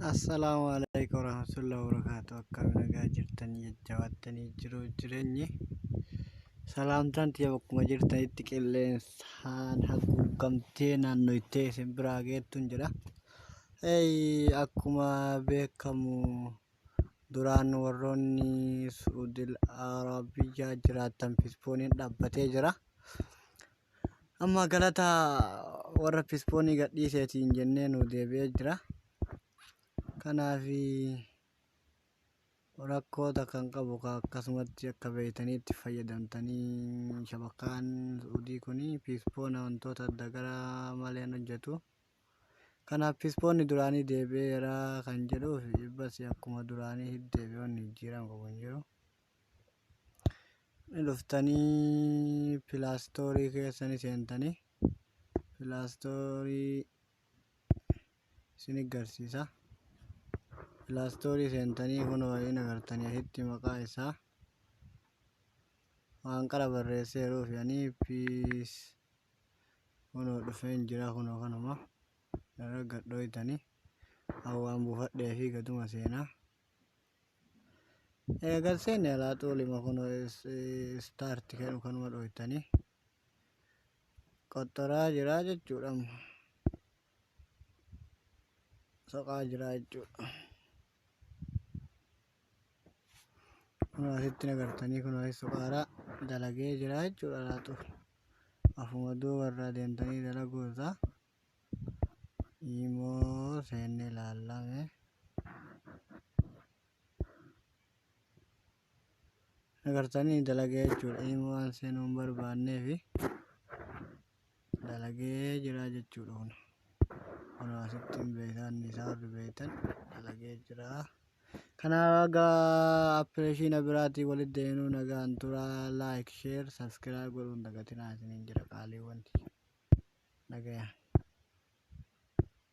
Assalaamu alaikum warahmatullahi wabarakatuh. Akkam nagaa jirtanii jajjabaattanii jiru jireenyi. Salaamtaan tiyya bakkuma jirtanitti qilleensaan haguugamtee naannoytee isin biraa geettuun jedha. Hey, akkuma beekamu duraan warroonni Suudil Arabiyyaa jiraatan pispooniin dhaabbatee jira. Amma galata warra pispoonii gadhiiseetiin jennee nu deebi'ee jira. Kanaaf rakkoota kan qabu ka akkasumatti akka beektaniitti fayyadamtanii shabakaan Suudii kun piispoona wantoota adda gara malee hin hojjetu. Kanaaf piispoonni duraanii deebi'eera kan jedhuuf basi akkuma duraanii deebi'ee wanni jijjiirama qabu hin jiru. Ni dhuftanii pilaastoorii keessa ni seentanii pilaastoorii isin agarsiisa. Pilaastoorii seentanii kunoo hin agartanii asitti maqaa isaa waan qara barreesseeruuf ani piis kunoo dhufeen jira kunoo kanuma irra gadhooytanii hawaan buufadhee fi gaduma seenaa. Eegal seenne alaa xuulima kun start kennu kanuma dhooytanii qoxxoraa jira jechuudha. Soqaa jira jechuudha. Kun asitti agartanii kun asitti soqaaraa dalagee jira jechuudha alaa xuul. Afuma duuba irraa deemtanii dalaguu isaa imoo seenne ilaallame. Agartanii dalagee jechuudha. Imoo waan seenuu hin barbaanneefi dalagee jira jechuudha kun. Kun asitti hin beektan isaa warri beektan dalagee jira. Kanaaf haga appilikeeshiina biraatiin walitti deemnuu nagaan tura. Like, share, subscribe godhuun dagatinaa isiniin jira qaaliiwwan. Nagayaan.